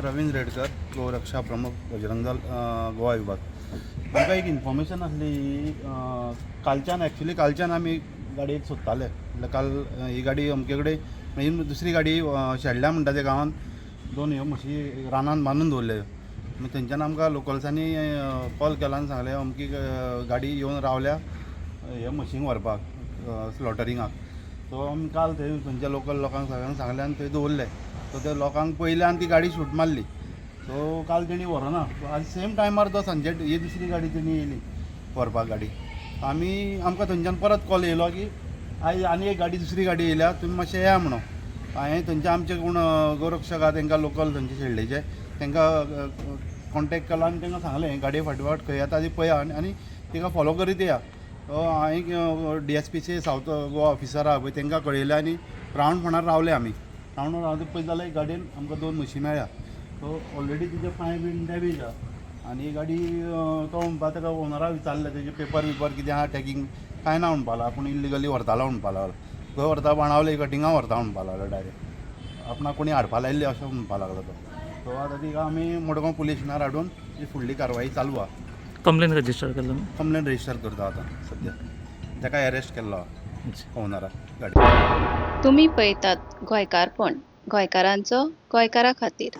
रवींद्र रेडकर, गोरक्षा प्रमुख, बजरंग दल गोवा विभाग. आमकां एक इन्फॉर्मेशन आसली कालच्यान. एक्चुली कालच्यान आमी गाडयेक सोदताले. म्हणल्यार काल ही गाडी अमके कडेन, मागीर दुसरी गाडी शेडल्या म्हणटा त्या गांवान दोन ह्यो म्हशी रानान बांदून दवरल्यो. मागीर थंयच्यान आमकां लोकल्सांनी कॉल केला आनी सांगलें, अमकी गाडी येवन रावल्या हे म्हशींक व्हरपाक स्लॉटरिंगाक. सो आमी काल थंय थंयच्या लोकल लोकांक सगळ्यांक सांगलें आनी थंय दवरले. सो ते लोकांक पयले आनी ती गाडी शूट मारली. सो काल तेणी व्हरोना. आज सेम टायमार तो सांजे ही दुसरी गाडी तेणी येयली व्हरपाक गाडी. आमी आमकां थंयच्यान परत कॉल येयलो की आयज आनी एक गाडी, दुसरी गाडी येयल्या, तुमी मातशे येया म्हणून. हांवें थंयचे आमचे कोण गोरक्षक आहा तांकां, लोकल थंयचे शेल्डेचे, तांकां कॉन्टेक्ट केलो आनी तांकां सांगलें, गाडये फाटोफाट खंय येता ती पळया आनी आनी तिका फॉलो करीत येया. हांवें डीएसपीचे सावथ गोवा ऑफिसर आहा पळय, तांकां कळयलें आनी रावंड फोंडार रावले आमी. रावंड रावते पळयत जाल्यार एक गाडयेन आमकां दोन म्हशी मेळ्ळ्या. सो ऑलरेडी तिचे पांय बीन डॅमेज आहा आनी ही गाडी तो म्हणपा, ताका ओनरा विचारलें, तेजे पेपर बिपर कितें आहा, टॅगिंग कांय ना म्हणपा लागलो. आपूण इल्लिगली व्हरतालो म्हणपा लागलो. खंय व्हरता? बाणावले कटिंगा व्हरता म्हणपा लागलो. डायरेक्ट आपणाक कोणी हाडपा लायिल्ले अशें म्हणपा लागलो तो. सो आतां तिका आमी मडगांव पुलीस स्टेशनार हाडून ती फुडली कारवाई चालू आहा. कंप्लेन रजिस्टर केलं तुम्ही? कंप्लेन रजिस्टर करता आतां सद्या. ताका अरेस्ट केल्लो आहा ओनराक गाडी. तुमी पळयतात गोंयकारपण, गोंयकारांचो गोंयकारा खातीर.